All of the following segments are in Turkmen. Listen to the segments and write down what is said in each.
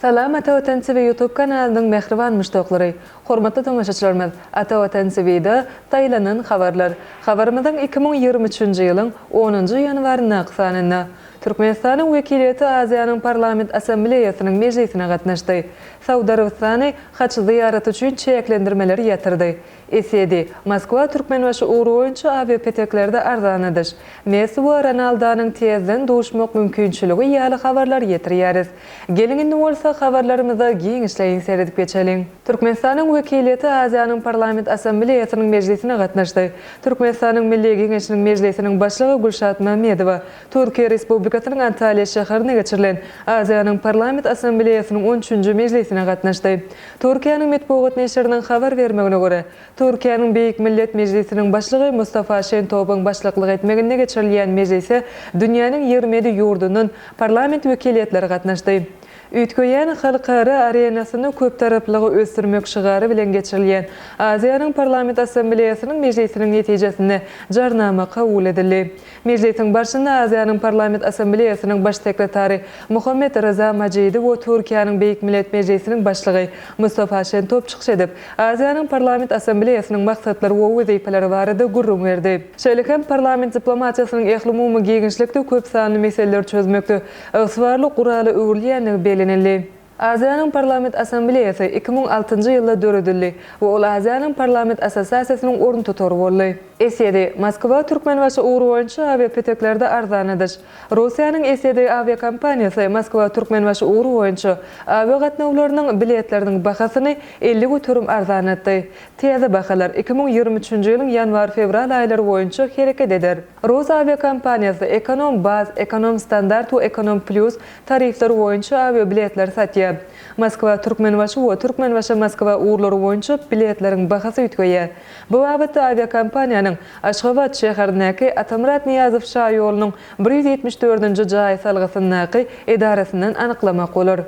Salam Ata Watan TV YouTube kanalynyň mähriban muşdaklary! Hormatly tomaşaçylarymyz, Ata Watan TV-de saýlanan habarlar. Habarymyzyň 2023-nji ýylyň onunjy ýanwaryndaky sanynda Türkmenistanyň wekiliýeti Aziýanyň Parlament Assambleýasynyň mejlisine gatnaşdy. Saud Arabystany haç zyýaraty üçin çäklendirmeleri ýatyrdy. Esedi, Moskwa Türkmenbaşy ugry boýunça awiapeteklerde arzanladyş, Messi we Ronaldanyň tezden duşmak mümkinçiligi ýaly habarlary ýetirýäris. Geliň indi bolsa habarlarymyza giňişleýin seredip geçeliň. Türkmenistanyň wekiliýeti Aziýanyň Parlament Assambleýasynyň mejlisine gatnaşdy. Türkmenistanyň Milli Geňeşiniň Mejlisiniň Başlygy Gülşat Mämmedowa Türkiýe Respublikasynyň Antalýa şäherinde geçirilen Aziýanyň Parlament Assambleýasynyň on üçünji mejlisine gatnaşdy. Türkiýäniň metbugat neşiriniň habar bermegine görä, Türkiýäniň Beýik Millet Mejlisiniň Başlygy Mustafa Şentopyň başlyklyk etmeginde geçirilýän mejlise dünýäniň 27 ýurdundan parlament wekiliýetleri gatnaşdy. Üýtgeýän halkara arenasynda köptaraplygy ösdürmek şygary bilen geçirilýän Aziýanyň Parlament Assambleýasynyň mejlisiniň netijesinde Jarnama kabul edildi. Mejlisiň barşynda Aziýanyň Parlament Assambleýasynyň Baş sekretary Muhammet Ryza Majidi we Türkiýäniň Beýik Millet Mejlisiniň Başlygy Mustafa Şentop çykyş edip, Aziýanyň Parlament Assambleýasynyň maksatlary we wezipeleri barada gürrüň berdi. Şeýle hem parlament diplomatiýasynyň ählumumy giňişlikde köp sanly meseleleri çözmekde ygtybarly gurala öwrülýändigi bellenildi. Aziýanyň Parlament Assambleýasy 2006-njy ýylda döredildi we ol Aziýanyň Parlament Assosiasiýasynyň oruntutary boldy. S-ýedi, Moskwa, Türkmenbaşy ugry boýunça awiapeteklerde arzanladyş. Russiýanyň S-ýedi awiakompaniýasy Moskwa, Türkmenbaşy ugry boýunça awiagatnawlarynyň biletleriniň bahasyny 50% arzanlatdy. Täze bahalar 2023-nji ýylyň ýanwar-fewral aýlary boýunça hereket eder. Rus awiakompaniýasy Ekonom Baz, Ekonom Standart we Ekonom Plýus tarifler boýunça awiabiletleri satýar. Moskwa, Türkmenbaşy we Türkmenbaşy, Moskwa ugurlary boýunça biletleriň bahasy üýtgeýär. Bu babatda awiakompaniýanyň Aşgabat şäherindäki Atamyrat Nyýazow şaýolunyň 174-nji jaý salgysyndaky edarasyndan anyklamak bolar.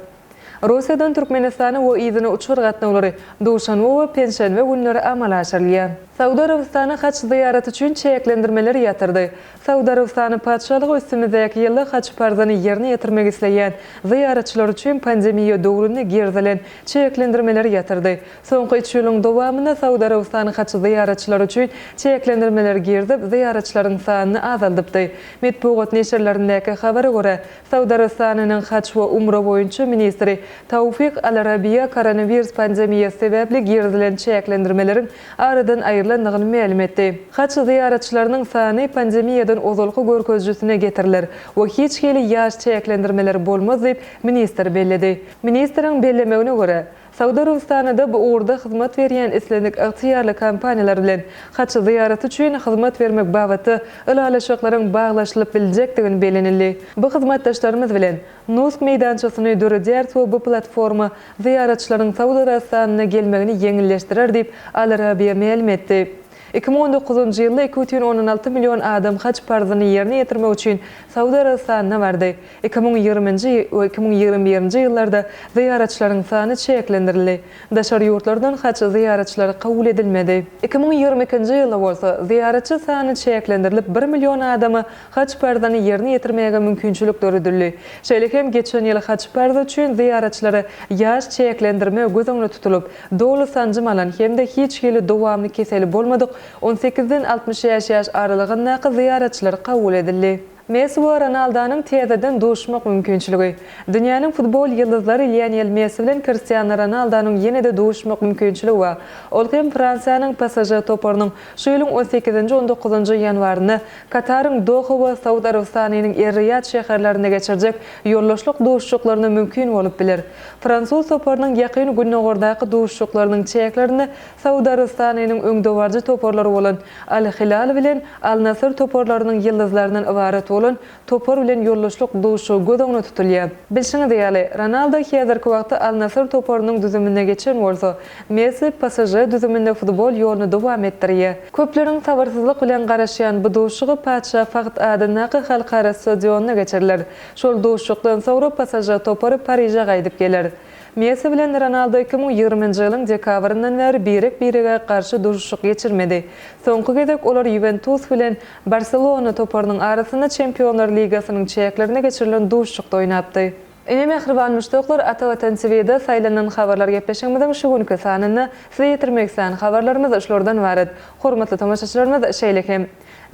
Russiýadan Türkmenistana we yzyna uçar gatnawlary duşenbe we penşenbe günleri amala aşyrylýar. Saud Arabystany haç zyýaraty üçin çäklendirmeleri ýatyrdy. Saud Arabystany Patyşalygy üstümizdäki ýylda haç parzyny ýerine ýetirmek isleýän zyýaratçylar üçin pandemiýa döwründe girizilen çäklendirmeleri ýatyrdy. Soňky üç ýylyň dowamynda Saud Arabystany haç zyýaratçylary üçin çäklendirmeleri girizip, zyýaratçylaryň sanyny azaldypdy. Metbugat neşirlerindäki habara görä, Saud Arabystanynyň haç we umra boýunça ministri Taufik Al-Rabiýa koronawirus pandemiýasy sebäpli girizilen çäklendirmeleriň aradan aýrylandygyny mälim etdi. Haç zyýaratçylarynyň sany pandemiýadan ozalky görkezijisine getiriler we hiç hili ýaş çäklendirmeleri bolmaz diýip, ministr belledi. Ministriň bellemegine görä, Saud Arabystanyda bu ugurda hyzmat berýän islendik ygtyýarly kompaniýalar bilen haç zyýaraty üçin hyzmat bermek babatda ylalaşyklaryň baglaşylyp bilinjekdigini bellenildi. Bu hyzmatdaşlarymyz bilen Nusk meýdançasyny döredýäris we bu platforma zyýaratçylaryň Saud Arabystanyna gelmegini ýeňilleşdirer diýip, Al Arabiya mälim etdi. 2019-njy ýylda 2,6 million adam haj parzyny ýerine ýetirmek üçin Saud Arabystanyna bardy. 2020-nji we 2021-nji ýyllarda zyýaratçylaryň sany çäklendirildi. Daşary ýurtlardan haj zyýaratçylary kabul edilmedi. 2022-nji ýylda bolsa, zyýaratçy sany çäklendirilip, bir million adama haj parzyny ýerine ýetirmäge mümkinçilik döredildi. Şeýle hem geçen ýyl haj parzy üçin zyýaratçylara ýaş çäklendirme göz öňünde tutulyp, doly sanjym alan hem-de hiç hili dowamly keseli bolmadyk on sekizden 65 ýaş aralygyndaky zyýaratçylar kabul edildi. Messi we Ronaldonyň täzeden duşmak mümkinçiligi. Dünýäniň futbol ýyldyzlary Lionel Messi bilen Kristiano Ronaldonyň ýene-de duşmak mümkinçiligi bar. Ol hem Fransiýanyň PSŽ toparynyň şu ýylyň on sekizinji-on dokuzynjy ýanwarynda Kataryň Doha we Saud Arabystanynyň Er-Riýad şäherlerinde geçirjek ýoldaşlyk duşuşyklarynda mümkin bolup biler. Fransuz toparynyň Ýakyn Gündogardaky duşuşyklarynyň çäklerinde Saud Arabystanynyň öňdebaryjy toparlary bolan Al-Hilal bilen Al-Nasr toparlarynyň ýyldyzlaryndan ybarat bolan topar bilen ýoldaşlyk duşuşygy göz öňünde tutulýar. Bilşiňiz ýaly, Ronaldo häzirki wagtda Al-Nasr toparynyň düzümine geçen bolsa, Messi PSŽ düzüminde futbol ýoluny dowam etdirýär. Köpleriň sabyrsyzlyk bilen garaşýan bu duşuşygy Patyşa Fahd adyndaky halkara stadionynda geçiriler. Şol duşuşykdan soňra PSŽ topary Pariže gaýdyp geler. Messi bilen Ronaldo 2020-nji ýylyň dekabryndan bäri birek-birege garşy duşuşyk geçirmedi. Soňky gezek olar Ýuwentus bilen Barselona toparynyň arasynda Çempionlar ligasynyň çäklerinde geçirilen duşuşykda oýnapdy. Ine mähriban muşdaklar Atavatan TV-de saýlanan habarlar gepleşigimiziň şu günki sanynda size ýetirmek islän habarlarymyz şulardan ybarat. Hormatly tomaşaçylarymyz şeýle hem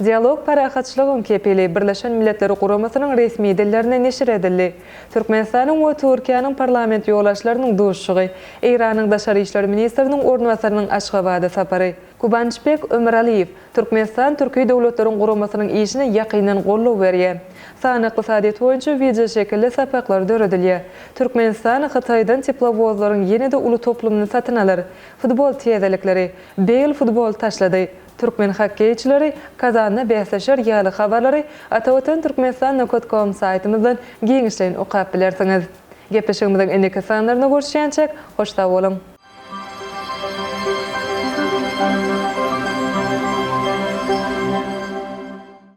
Dialog parahatçylygyň kepili Birleşen Milletler Guramasynyň resmi dillerinde neşir edildi. Türkmenistanyň we Türkiýäniň parlament ýolbaşçylarynyň duşuşygy, Eýranyň daşary işler ministriniň orunbasarynyň Aşgabada sapary, Kubançbek Ömüraliýew, Türkmenistan Türki döwletleriň guramasynyň işine ýakyndan goldaw berýär. Sanly ykdysadyýet boýunça wideoşekilli sapaklar döredilýär. Türkmenistan Hytaýdan teplowozlaryň ýene-de uly toplumyny satyn alar. Futbol täzelikleri. Beýl futboly taşlady. Türkmen hokkeýçileri Kazanda bäsleşer ýaly habarlary Atavatan Türkmenistan nokat kom saýtymyzdan giňişleýin okap bilersiňiz. Gepleşigimiziň indiki sanlarynda görüşýänçäk, hoş sag boluň!